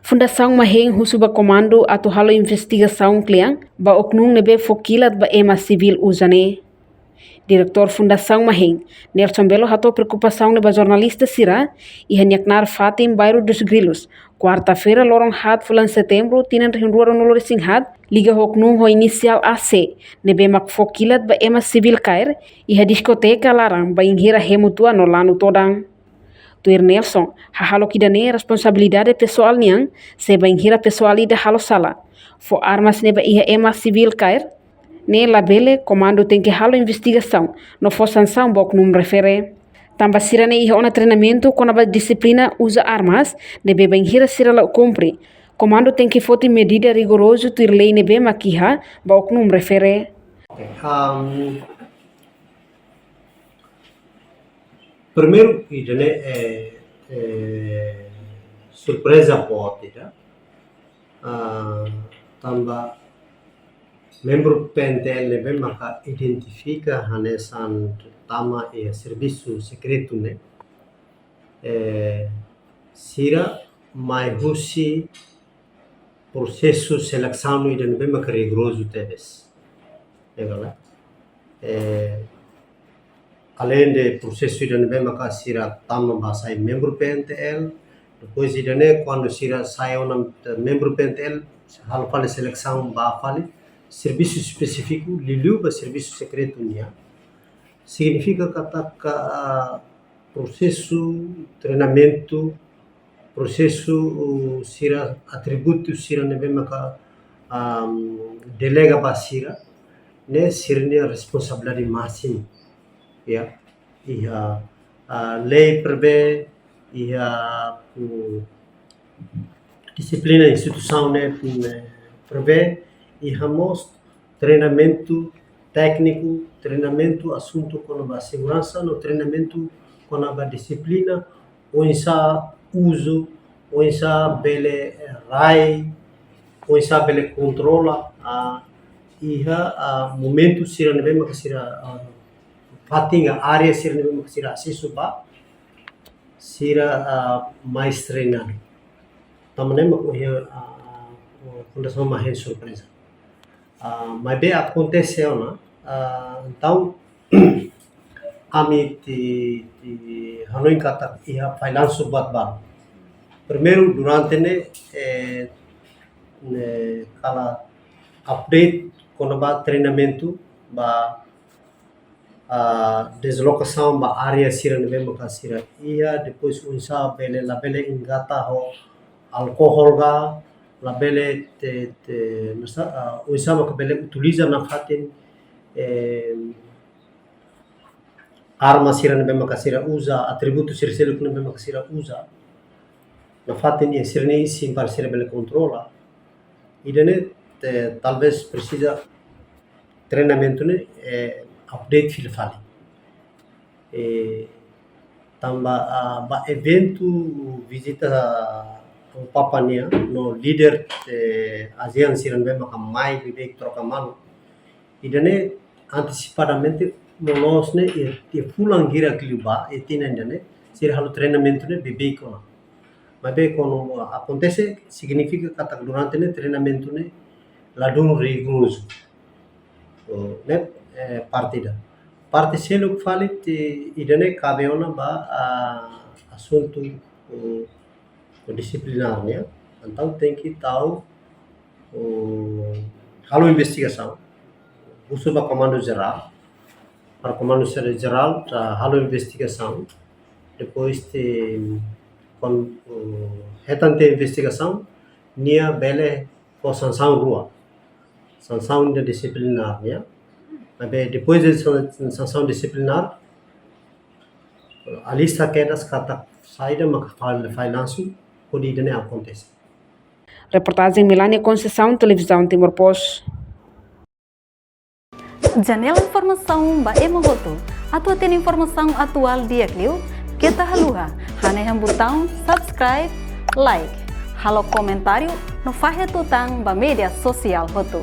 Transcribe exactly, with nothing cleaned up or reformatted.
Fundasaun Mahen husu ba komandu atu halo investigasaun kle'an ba oknum ne'ebé fó kilat ba ema sivíl uza ne'e. Diretór Fundasaun Mahen, Nelson Belo, hato'o preokupasaun ne'e ba jornalista sira iha nia knaar fatin Bairro dos Grilos, kuarta-feira, loron haat fulan Setembru, tinan rihun rua ruanulu-resin-haat, liga ho oknum ho inisiál A C, ne'ebé mak fó kilat ba ema sivíl kaer iha diskoteka laran bainhira hemu tua no lanu todan. Tuir Nelson, hahalok ida-ne'e responsabilidade pesoál nian, se bainhira pesoál ida halo sala, fó armas ne'e ba iha ema sivíl kaer, ne'e labele, komandu tenke halo investigasaun no fó sansaun ba oknum refere. Tanba sira-ne'e iha ona treinamentu kona-ba dixiplina uza armas, ne'ebé bainhira sira la kumpre, komandu tenke foti medida rigorozu tuir lei ne'ebé mak iha ba oknum refere. Oke, am, primeiru, ida-ne'e, eh, eh, surpreza boot ida. Ah, tanba membru P N T L ne'ebé maka identifika hanesan tama iha servisu sekretu ne'e, eh, sira mai husi prosesu selesaun ida ne'ebé maka rigorozu tebes. Ya kan? Eh, além de prosesu ida ne'ebé maka sira tama ba sai membru P N T L, depois ida-ne'e kuandu sira sai ona membru P N T L, halo fali selesaun ba fali servisu espesífiku, liuliu ba servisu sekretu nian. Signifika katak, ah, prosesu treinamentu, prosesu, uh, sira atributu sira ne'ebé maka, am, delega ba sira, ne'e sira-nia responsabilidade másimu. Ya, iha, ah, lei prevee, iha, mm, dixiplina instituisaun ne'e, mm, prevee, iha mós treinamentu tékniku, treinamentu asuntu kona-ba seguransa, no treinamentu kona-ba dixiplina, oinsá uzu, oinsá bele, eh, rai, oinsá bele kontrola, ah, iha, ah, momentu sira ne'ebé maka sira, ah, fatin ka área sira ne'ebé maka sira asesu ba, sira, ah, mais treinadu. Tanba ne'e mak ohin, ah, ah, Fundasaun Mahen surpreza. Ah, maibé akontese ona, ah, entaun, ami ti, ti hanoin katak iha fallansu buat balu. Primeiru, durante ne'e, eh, ne'e kala update kona-ba treinamentu ba, ah, deslokasaun ba área sira ne'ebé maka sira iha, depois oinsá bele, labele engata ho alkohol ka, labele te, te, masa, ah, oinsá maka bele utiliza nafatin, eh, arma sira ne'ebé maka sira uza, atributu sira seluk ne'ebé maka sira uza, nafatin iha sira-nia isin para sira bele kontrola. Ida-ne'e, eh, talvés presiza treinamentu ne'e, eh, update fila fali. Eh, tanba, ah, ba eventu vizita, ah, Papa nian, no líder, eh, ASEAN sira ne'ebé maka mai, ne'ebé troka malu. Ida-ne'e antesipadamente, no loos ne'e, iha, iha fulan hirak liu ba, iha tinan ida-ne'e, sira halo treinamentu ne'e beibeik ona. Maibé kuandu akontese, signifika katak durante ne'e treinamentu ne'e ladún rigorozu. Oh, ne'e, eh, parte ida. Parte seluk fali, ida-ne'e kabe ona ba, ah, asuntu, oh, disiplinár nian. Entaun tenke tau, oh, halo investigasaun. Husu ba Komandu Jerál, para Komandu Jerál atu halo investigasaun. Depois de, kuandu, oh, hetan tiha investigasaun, nia bele fó sansaun rua. Sansaun ida disiplinár, ya. Maibé depois de san-, sansaun disiplinár, alista kedas katak saida maka fal-, fallansu hodi ida-ne'e akontese. Reportajen Melania Conceição, Televizaun Timor Post. Janela informasaun ba ema hotu. Atu hatene informasaun atuál di'ak liu, keta haluha hanehan butaun subscribe, like, halo komentáriu, no fahe tutan ba média sosiál hotu.